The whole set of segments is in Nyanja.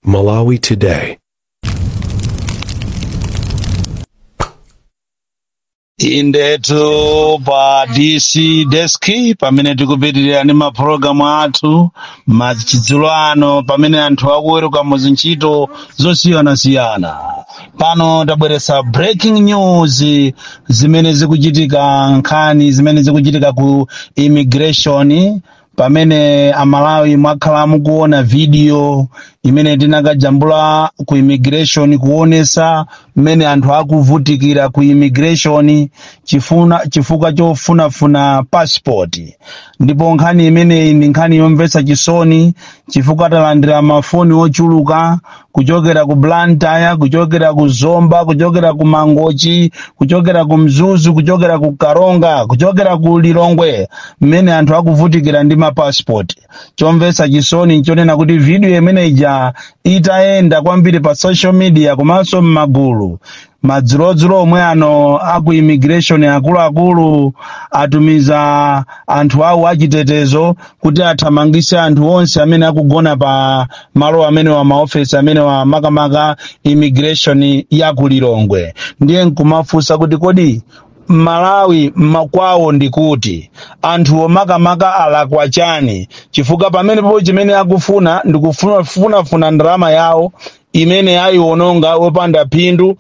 Malawi Today. Indetu pa DC Desk, pamene tikupitirira ndi mapulogalamu athu machidzulo ano, pamene anthu akuweruka mu zintchito zosiyanasiyana, pano tabweretsa breaking news zimene zikuchitika, nkhani zimene zikuchitika ku immigration, pamene Amalawi mwakhala mukuona video imene tinakajambula ku immigration, kuonesa mmene anthu akuvutikira ku immigration chifukwa chofunafuna passport. Ndipo nkhani imeneyi ndi nkhani yomvetsa chisoni, chifukwa talandira mafoni ochuluka kuchokera ku Blantyre, kuchokera ku Zomba, kuchokera ku Mangochi, kuchokera ku Mzuzu, kuchokera ku Karonga, kuchokera ku Lilongwe, mmene anthu akuvutikira ndi mapassport. Chomvetsa chisoni nchonena kuti video imene ija itayenda kwambiri pa social media komanso m'magulu, madzulodzulo omwe ano aku immigration akuluakulu atumiza anthu awo achitetezo kuti athamangise anthu onse amene akugona pa malo amene wa maofesi amene wa makamaka immigration ya ku Lilongwe. Ndiye nkumafunsa kuti kodi Malawi makwawo ndikuti anthuwo makamaka alakwa chani? Chifukwa pamenepo chimene akufuna ndikufunafuna ndalama yawo imene ayiwononga wopanda phindu,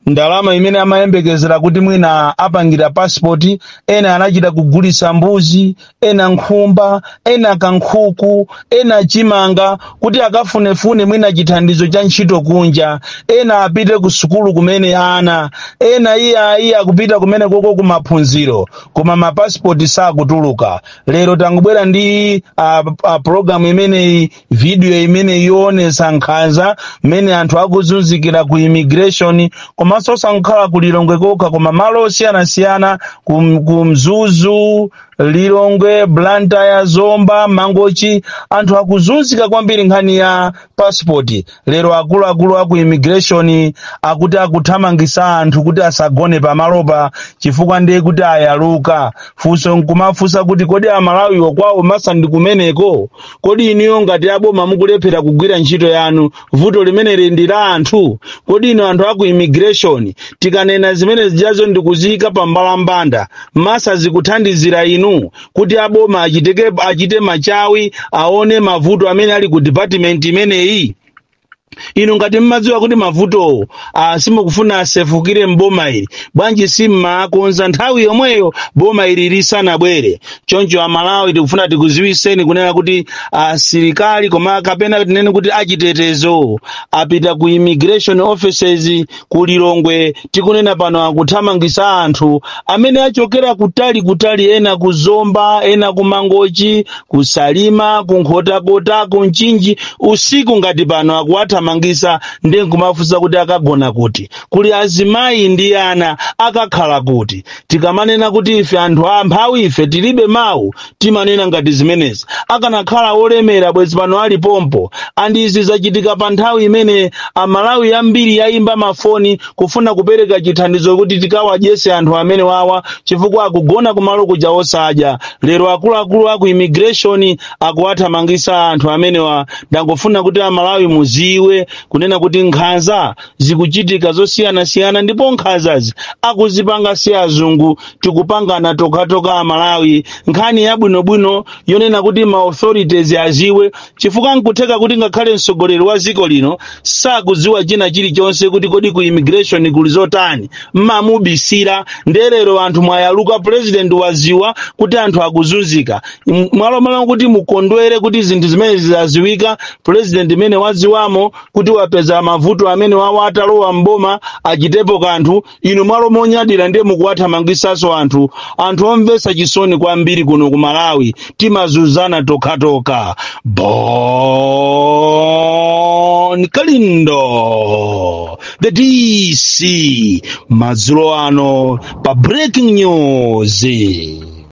ndalama imene amayembekezera kuti mwina apangira passport. Ena anachita kugulisa mbuzi, ena nkhumba, ena kankhuku, ena chimanga, kuti akafunefune mwina chithandizo cha ntchito kunja, ena apite ku sukulu kumene ana ena iye ayi akupita kumene koko kumaphunziro, koma mapasipoti sakutuluka. Lero tangobwera ndi program imeneyi, video imeneyi yoonesa nkhanza mmene anthu akuzunzikira ku immigration, komanso osangokhala ku Lilongwe kokha, koma malo osiyanasiyana ku Mzuzu, Lilongwe, Blantyre, Zomba, Mangochi, anthu akuzunzika kwambiri nkhani ya passport. Lero akuluakulu aku immigration akuti akuthamangisa anthu kuti asagone pamalopa, chifukwa ndiye kuti ayaluka. Funso nkumafunsa kuti kodi Amalawiwo kwawo masa ndi kumeneko? Kodi inuyo ngati aboma mukulephera kugwira ntchito yanu, vuto limeneli ndi la anthu? Kodi inu anthu aku immigration, tikanena zimene zijazo ndikuziyika pambalambanda, masa zikuthandizira inu kuti aboma achite machawi aone mavuto amene ali ku department imeneyi? Inu ngati mmadziwa kuti mavutowo simukufuna asefukire mboma ili, bwanji simmakonza nthawi yomweyo boma ili lisanabwere? Choncho Amalawi, tikufuna tikuziwiseni kunena kuti asilikali, koma kapena tinene kuti achitetezo, apita ku immigration offices ku Lilongwe. Tikunena pano akuthamangisa anthu amene achokera kutali kutali, ena ku Zomba, ena ku Mangochi, ku Salima, ku Nkhotakota, ku Mchinji. Usiku ngati pano akuwathamangisa, ndi nkumafunsa kuti akagona kuti? Kuli azimayi ndi ana, akakhala kuti? Tikamanena kuti ife anthu amphawi ife tilibe mawu, timanena ngati zimenezi. Akanakhala olemera bwezi pano ali pompo. And izi zachitika pa nthawi imene Amalawi ambiri yayimba mafoni kufuna kupereka chithandizo kuti tikawadyese anthu amene wawa, chifukwa akugona kumalo kuja osadya. Lero akuluakulu aku immigration akuwathamangisa anthu amenewa. Ndangofuna kuti Amalawi muziwe kunena kuti nkhanza zikuchitika zosiyanasiyana, ndipo nkhanzazi akuzipanga si azungu, tikupangana tokatoka Amalawi. Nkhani yabwinobwino yonena kuti ma authorities aziwe, chifukwa nkutheka kuti ngakhale mtsogoleri wa dziko lino sakudziwa china chilichonse kuti kodi ku immigration kuli zotani, mmamubisira. Ndelero anthu mwayaluka, president waziwa kuti anthu akuzunzika. Mwalomalo kuti mukondwere kuti zinthu zimene zizaziwika, president imene waziwamo kuti wapeza mavuto amene wawo atalowa mboma achitepo kanthu, inu mwalo monyadira ndiye mukuwathamangisanso anthu. Anthu omvetsa chisoni kwambiri. Kuno ku Malawi timazuzana tokhatoka. Bon Kalindo, the DC, madzulo ano pa breaking news.